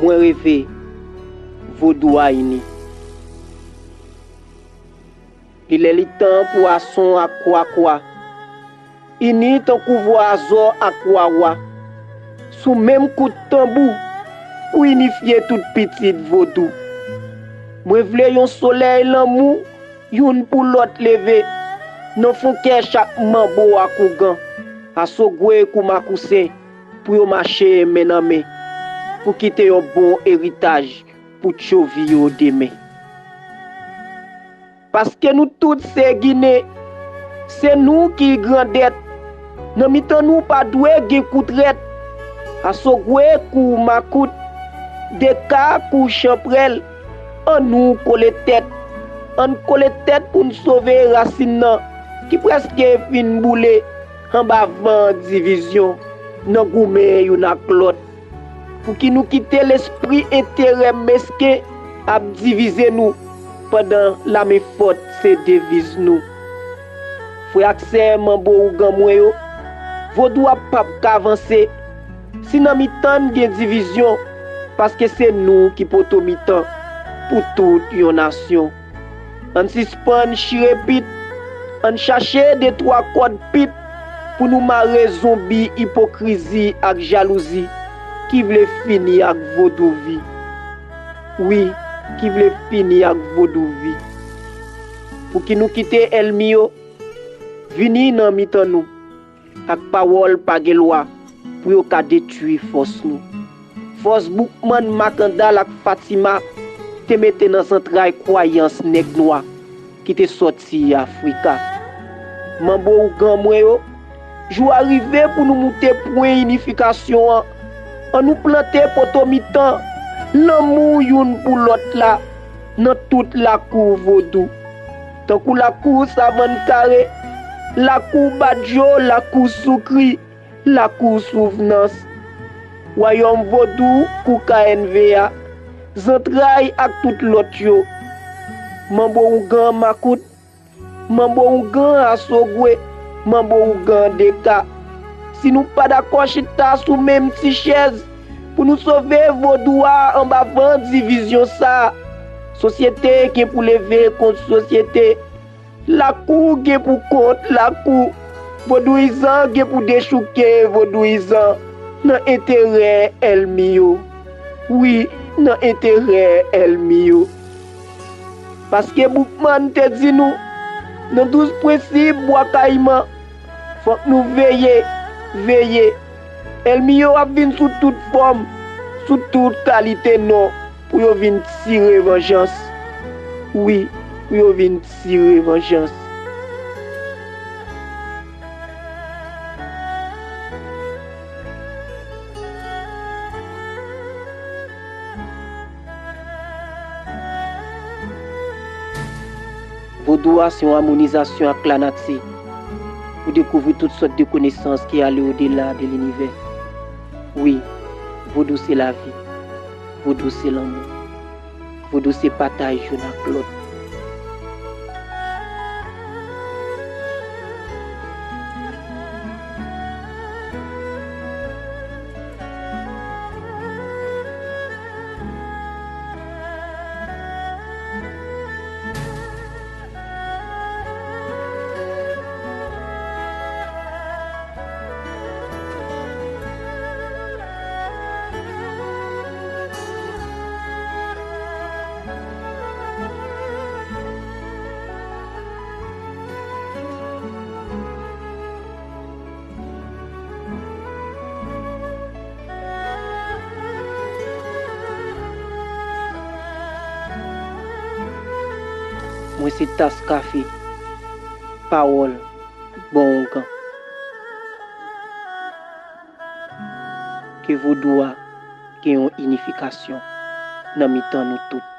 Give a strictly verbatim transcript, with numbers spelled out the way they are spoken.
Mwen reve, vodou a ini. Li lè li tan pou ason ak kwakwa ini tankou vwazò ak wawa sou menm kout tanbou pou inifye tout pitit vodou. Mwen vle yon solèy lanmou youn pou lòt leve nan fon kè chak manbo ak ougan, asogwe kou makousen pou yo mache men nan men pou kite yon bon eritaj pou tchovi yo demen. Paske nou tout se Ginen, se nou ki grandèt. Nan mitan nou pa dwe gen kou trèt. Asogwe kou makout, deka kou chanprèl, annou kole tèt. Ann kole tèt pou n sove rasin nan ki prèske fin boule anba van divizyon nan goumen youn ak lòt. Pouki nou kite lespri enterè mesken ap divize nou pandan lame fòt se deviz nou? Frè ak sè manbo ougan mwen yo, vodou a p ap ka vanse si nan mitan n gen divizyon, paske se nou ki poto mitan pou tout yon nasyon. Ann sispann chire pit, ann chache de twa kòd pit pou nou mare zonbi ipokrizi ak jalouzi ki vle fini ak vodouvi. Wi, ki vle fini ak vodouvi. Pouki nou kite ènmi yo vini nan mitan nou ak pawòl pa gen lwa pou yo ka detwi fòs nou? Fòs Boukman, Makandal ak Fatima te mete nan zantray kwayans nèg nwa ki te sòti Afwika. Manbo ougan mwen yo, jou a rive pou nou moute pwen inifikasyon an. Annou plante poto mitan lanmou youn pou lòt la nan tout lakou vodou, tankou lakou Savann Kare, lakou Badjo, lakou Soukri, lakou Souvnans, wayòm vodou kou K N V A, zantray ak tout lòt yo. Manbo ougan makout, manbo ougan asogwe, manbo ougan deka. Si nou pa dakò chita sou menm ti chèz pou nou sove vodou a anba van divizyon sa a, sosyete gen pou leve kont sosyete. Lakou gen pou kont lakou. Vodouyizan gen pou dechouke vodouyizan nan enterè ènmi yo. Wi, nan enterè ènmi yo. Paske Boukman te di nou, nan douz prensip Bwa Kayiman, fòk nou veye, veye. Ènmi yo ap vin sou tout fòm, sou tout kalite non, pou yo vin tire vanjans. Wi, pou yo vin tire vanjans. Vodou a se yon amonizasyon ak lanati. Ou dekouvri tout sòt de konesans ki ale odela de linivè. Wi, vodou se lavi. Vodou se lanmou. Vodou se pataj youn ak lòt. Mwen se tas kafe, pawòl, bon ougan. Ke vodou a gen yon inifikasyon nan mitan nou tout.